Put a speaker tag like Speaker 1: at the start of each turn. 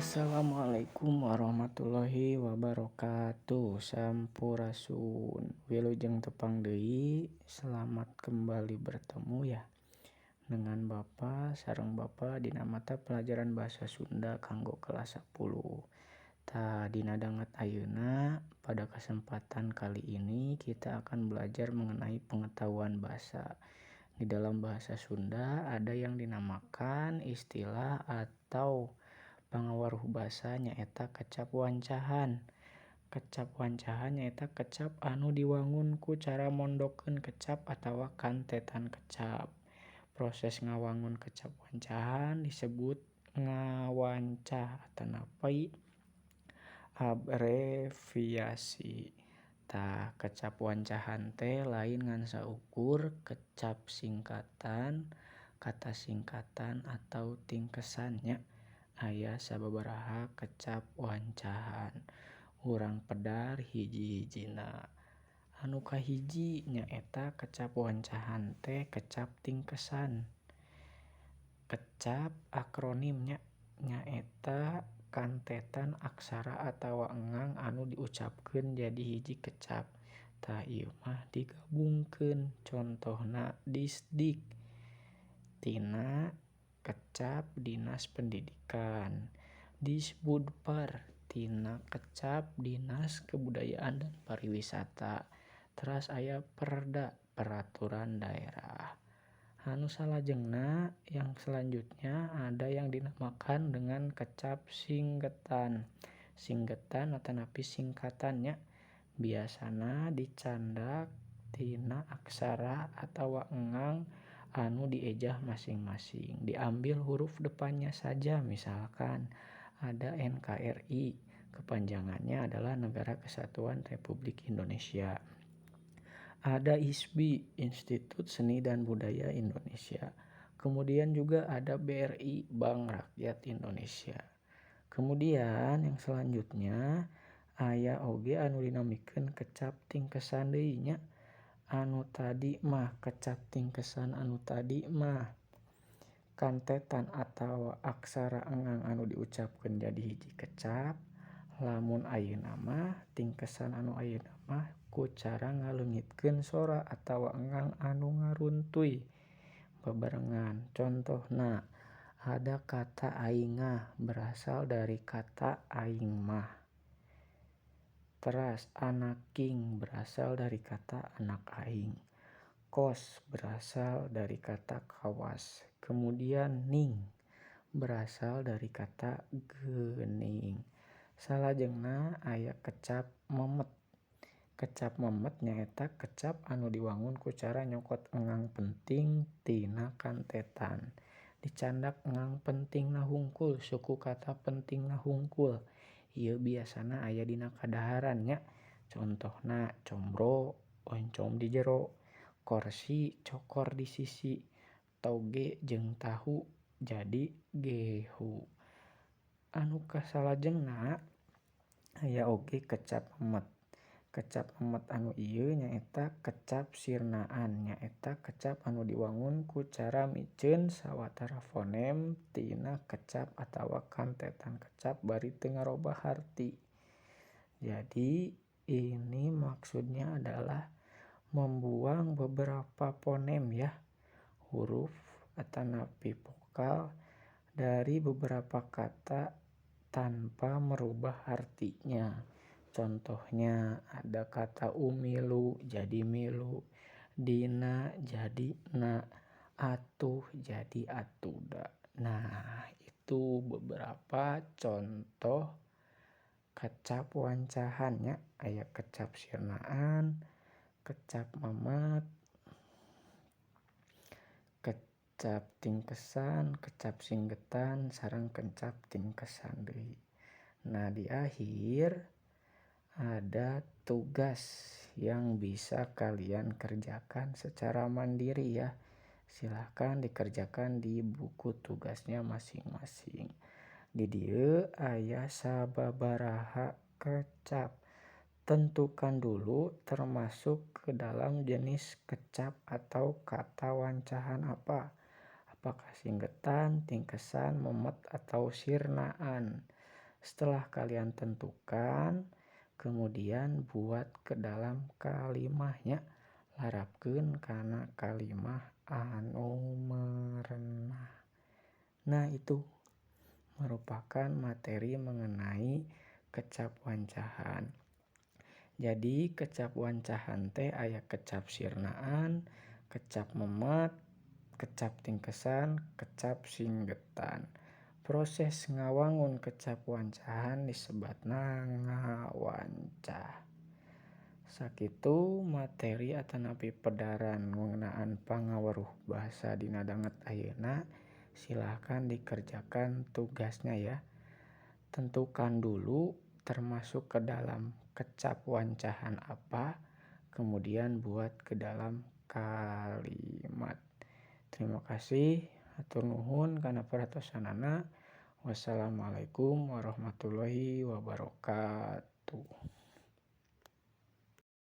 Speaker 1: Assalamualaikum warahmatullahi wabarakatuh. Sampurasun. Wilujeng tepang deui, selamat kembali bertemu ya dengan Bapak sareng Bapak dina mata pelajaran Bahasa Sunda kanggo kelas 10. Tah, dina danget ayeuna, pada kesempatan kali ini kita akan belajar mengenai pengetahuan bahasa. Di dalam bahasa Sunda ada yang dinamakan istilah atau pangawaruh basa, nyaeta kecap wancahan. Kecap wancahan nyaeta kecap anu diwangun ku cara mondokkeun kecap atawa kantetan kecap. Proses ngawangun kecap wancahan disebut ngawancah atanapi abreviasi. Tah, kecap wancahan teh lain ngan saukur kecap singkatan, kata singkatan atau tingkesan nya. Aya sababaraha kecap wancahan, urang pedar hiji-hijina. Anu kahiji nyaeta kecap wancahan teh kecap tingkesan, kecap akronim nya, nyaeta kantetan aksara atawa engang anu diucapkeun jadi hiji kecap. Tah, ieu mah digabungkeun, contohna disdik tina kecap Dinas Pendidikan, Disbudpar tina kecap Dinas Kebudayaan dan Pariwisata, teras aya perda, peraturan daerah. Anu salajengna, yang selanjutnya, ada yang dinamakan dengan kecap singgetan. Singgetan atanapi singkatan nya, biasana dicandak tina aksara atawa engang anu diejah masing-masing, diambil huruf depannya saja. Misalkan ada NKRI, kepanjangannya adalah Negara Kesatuan Republik Indonesia. Ada ISBI, Institut Seni dan Budaya Indonesia. Kemudian juga ada BRI, Bank Rakyat Indonesia. Kemudian yang selanjutnya aya oge anu dinamikeun kecap tingkesan deui nya. Anu tadi mah kecap tingkesan, anu tadi mah kantetan atau aksara engang anu diucapkeun jadi hiji kecap. Lamun ayeuna mah, tingkesan anu ayeuna mah ku cara ngaleungitkeun sora atawa engang anu ngaruntuy bebarengan. Contohna ada kata aingah, berasal dari kata aing mah. Teras anaking berasal dari kata anak aing. Kos berasal dari kata kawas. Kemudian ning berasal dari kata geuning. Salajengna aya kecap memet. Kecap memet nyaeta kecap anu diwangun ku cara nyokot engang penting tina kantetan. Dicandak engang pentingna hungkul, suku kata pentingna hungkul. Ieu biasana aya dina kadaharan nya. Contohna combro, oncom di jero, korsi, cokor di sisi, toge jeung tahu jadi gehu. Anu kasalajengna aya oge kecap memet. Kecap memet anu ieu nyaeta kecap sirnaan, nyaeta kecap anu diwangun ku cara miceun sawatara fonem tina kecap atawa kantetan kecap bari teu ngarobah harti. Jadi ini maksudnya adalah membuang beberapa fonem ya, huruf atanapi vokal dari beberapa kata tanpa merubah artinya. Contohnya ada kata umilu jadi milu, dina jadi na, atuh jadi atuda. Nah, itu beberapa contoh kecap wancahan nya. Aya kecap sirnaan, kecap memet, kecap tingkesan, kecap singgetan, sareng kecap tingkesan deui. Nah, di akhir ada tugas yang bisa kalian kerjakan secara mandiri ya. Silahkan dikerjakan di buku tugasnya masing-masing. Di dieu aya sababaraha kecap. Tentukan dulu termasuk ke dalam jenis kecap atau kata wancahan apa. Apakah singgetan, tingkesan, memet, atau sirnaan. Setelah kalian tentukan, kemudian buat ke dalam kalimahnya, larapkeun kana kalimah anu merenah. Nah, itu merupakan materi mengenai kecap wancahan. Jadi kecap wancahan teh aya kecap sirnaan, kecap memet, kecap tingkesan, kecap singgetan. Proses ngawangun kecap wancahan disebatna ngawancah. Sakitu materi atanapi pedaran ngeunaan pangaweruh basa dina danget ayeuna, silahkan dikerjakan tugasnya ya. Tentukan dulu termasuk ke dalam kecap wancahan apa, kemudian buat ke dalam kalimat. Terima kasih, hatur nuhun kana perhatosanana. Wassalamualaikum warahmatullahi wabarakatuh.